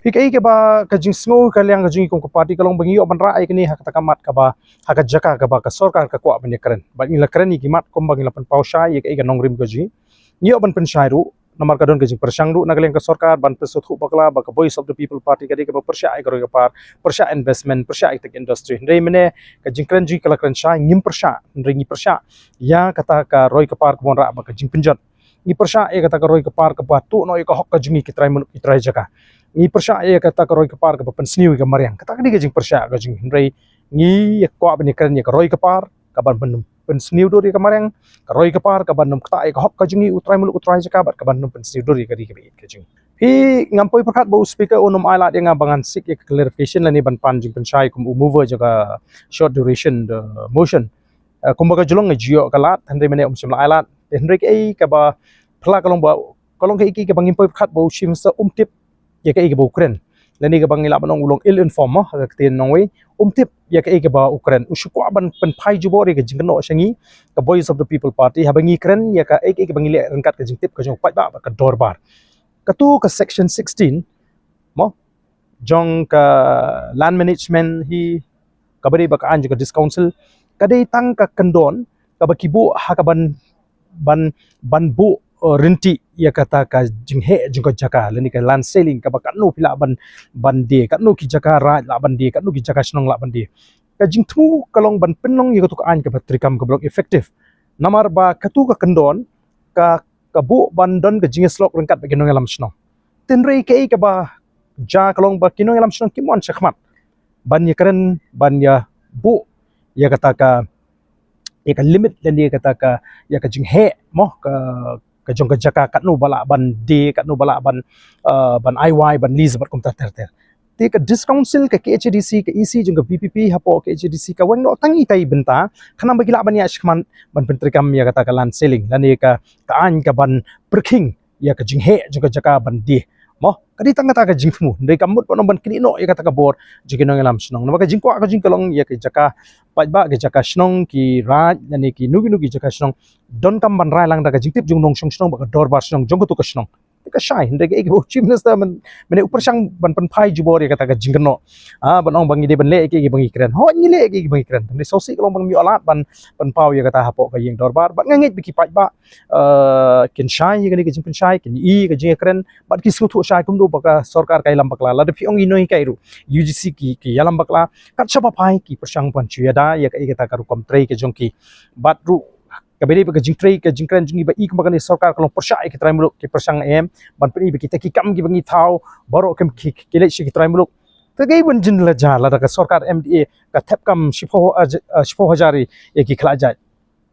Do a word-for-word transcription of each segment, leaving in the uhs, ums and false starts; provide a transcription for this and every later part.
Phi kaei kaba ka jingsngew ka liang ka jong ngi kum ka party ka long ba ngi ïoh ban rah ïa kane ha kata ka mat kaba, ha ka jaka kaba ka sorkar ka kwah ban ïakren. Bad ngi la kren ïa ki mat kumba ngi la pynpaw shai ïa kaei ka nongrim ka jong ngi. Ngi ïoh ban pynshai ruh, namar ka don ka jingpyrshang ruh na ka liang ka sorkar ban pynsngewthuh bakla ba ka Voice of the People Party ka dei kaba pyrshah ïa ka roi ka par, pyrshah investment, pyrshah ïa ka tech industry. Hynrei mynne ka jingkren jong ngi ka la kren shai, ngim pyrshah, hynrei ngi pyrshah ïa kata ka roi ka par kaba wanrah bad ka jingpynjot. Ngi pyrshah ïa kata ka roi ka par kaba tuh noh ïa ka hok ka jong ngi ki trai muluk ki trai jaka. Ngi pyrshah ïa kata ka roi ka par kaba pynsniew ïa ka mariang. Kata ka dei ka jingpyrshah ka jong ngi, hynrei ngi ïa kwah ban ïakren ïa ka roi ka par kaban pyn-, pynsniew dur ïa ka mariang, ka roi ka par kaban ym ktah ïa ka hok ka jong ngi u trai muluk u trai jaka bad kaban ym pynsniew dur ïa ka ri kaba ïeit ka jong ngi. Phi, ngam poi pyrkhat ba u speaker un ym ailad ïa nga ba ngan seek ïa ka clarification lane ban pan jingpynshai kum u mover jong ka short duration the motion. Eh, kumba ka jong nga ju ïoh ka lad, hynrei mynne um shym la ailad. Hynrei kaei kaba phylla ka long ba, ka long kaei kaei kaba ngim poi pyrkhat ba u Chief Minister um tip ïa kaei kaba u kren. Lane kaba ngi lah ban ong u long ill informed mo, ha ka ktien nongwei, um tip ïa kaei kaba u kren. U shu kwah ban pynphai jubor ïa ka jingkynnoh sha ngi ka Voice of the People Party, haba ngi kren ïa kaei kaei kaba ngi leh ryngkat ka jingtip ka jong u paidbah bad ka dorbar. Katu ka section sixteen mo, jong ka land management hi, kaba dei bad ka aiñ jong ka District Council, ka dei tang ka kyndon kaba ki buh ha kaban, ban, ban buh, eh, rynti ïa kata ka jingheh jong ka jaka lane ka land ceiling, kaba katno phi lah ban, ban die, katno ki jaka raid lah ban die, katno ki jaka shnong lah ban die. Ka jingthmu ka long ban pynlong ïa katu ka aiñ kaba treikam kaba long effective. Namar ba katu ka kyndon ka, ka buh ban don ka jingïasyllok ryngkat bad ki nongïalam shnong. Hynrei kaei kaba jia ka long ba ki nongïalam shnong kim wan shakhmat ban ïakren, ban ïa buh ïa kata ka, ïa ka limit lane ïa kata ka, ïa ka jingheh mo, ka, ka jong ka jaka, katno ba lah ban die, katno ba lah ban, eh, ban ai wai, ban lease bad kumta ter ter. Te ka District Council, ka K H A D C, ka E C jong ka V P P hapoh K H A D C ka weng noh tang itai i bynta, khnang ba ki lah ban ïaid shakhmat ban pyntreikam ïa kata ka land ceiling lane ka, ka aiñ kaban pyrkhing ïa ka jingheh jong ka jaka ban die mo. Ka dei tang kata ka jingthmu, hynrei kam mut ban ong ban knieh noh ïa kata ka bor jong ki nongïalam shnong. Namar ka jingkwah ka jong ngi ka long ïa ka jaka paidbah, ka jaka shnong, ki raid lane kino kino ki jaka shnong, donkam ban rai lang da ka jingtip jong u nongshong shnong bad ka dorbar shnong jong katu ka shnong. Te ka shai, hynrei kaei kaba u Chief Minister myn-, mynne u pyrshang ban pynphai jubor ïa kata ka jingkynnoh. Ah, ban ong ba ngi dei ban leh kaei kaba ngi kren. Hooid, ngi leh kaei kaba ngi kren. Hynrei sngewsih ka long ba ngim ïoh lad ban pynpaw ïa kata hapoh ka ïing dorbar. Bad nga ngeit ba ki paidbah, eh, kin shai ïa kane ka jingpynshai, kin ïohi ïa ka jingïakren, bad ki sngewthuh shai kumno ba ka sorkar ka ïalam bakla. Lada phi ong ïa ki nonghikai ruh, U G C ki, ki ïalam bakla. Kat shaba phai ki pyrshang ban shu ïada ïa ka, ïa kata ka rukom trei ka jong ki. Bad ruh kaba dei ba ka jingtrei, ka jingkren jong ngi ba i kumba kane sorkar ka long pyrshah ïa ki trai muluk, ki pyrshang em ban pyni ba kita ki kam kiba ngi thaw baroh kim ki, ki leit sha ki trai muluk. Te kaei ban jin la jia lada ka sorkar M D A ka thep kam shiphew, eh, j-, eh, shiphew hajar ïa ki khlad jait.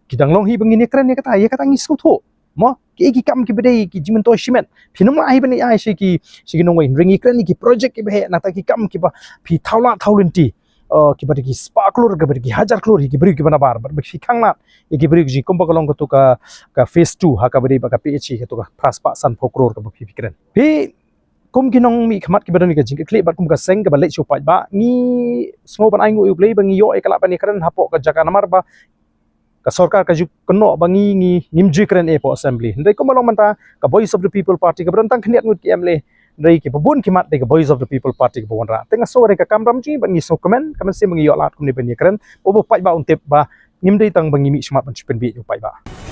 Ki dang long hi ba ngin ïakren ïa kata, ïa kata ngi sngewthuh. Mo, ki, ki kam kiba dei ki jingmyntoi shimet. Phin ym lah hi ban ai sha ki, sha ki nongwei, hynrei ngi kren ïa ki project kiba heh, nangta ki kam kiba phi thaw lad thaw lynti. Eh, kiba dei ki spah klur, kiba dei ki hajar klur, ïa ki briew kiba nabar, bad ba phi khanglad ïa ki briew ki jingkum ba ka long katu ka, ka phase two, ha kaba dei ba ka P H E, katu ka phra spah sanphew klur kaba phi, phi kren. Phi, kum ki nongmihkhmat kiba don ïa ka jingkitkhlieh bad kum ka seng kaba leit sha u paidbah, ngi sngew ban ainguh ïa U Blei ba ngi ïoh ïa ka lad ban ïakren hapoh ka jaka namar ba ka sorkar ka ju kynnoh ba ngi, ngi, ngim ju kren hapoh assembly. Hynrei kumba long mynta ka Voice of the People Party kaba don tang khyndiat ngut ki M L A, hynrei kiba bun ki mat dei ka Voice of the People Party kaba wanrah. Te nga sngew ba dei ka kamram jong ngi bad ngi sngewkmen, ka mynsiem ba ngi ïoh lad kumne ban ïakren. Ba u paidbah un tip ba ngim dei tang ba ngi mih shakhmat ban shu pynbieit ïa u paidbah.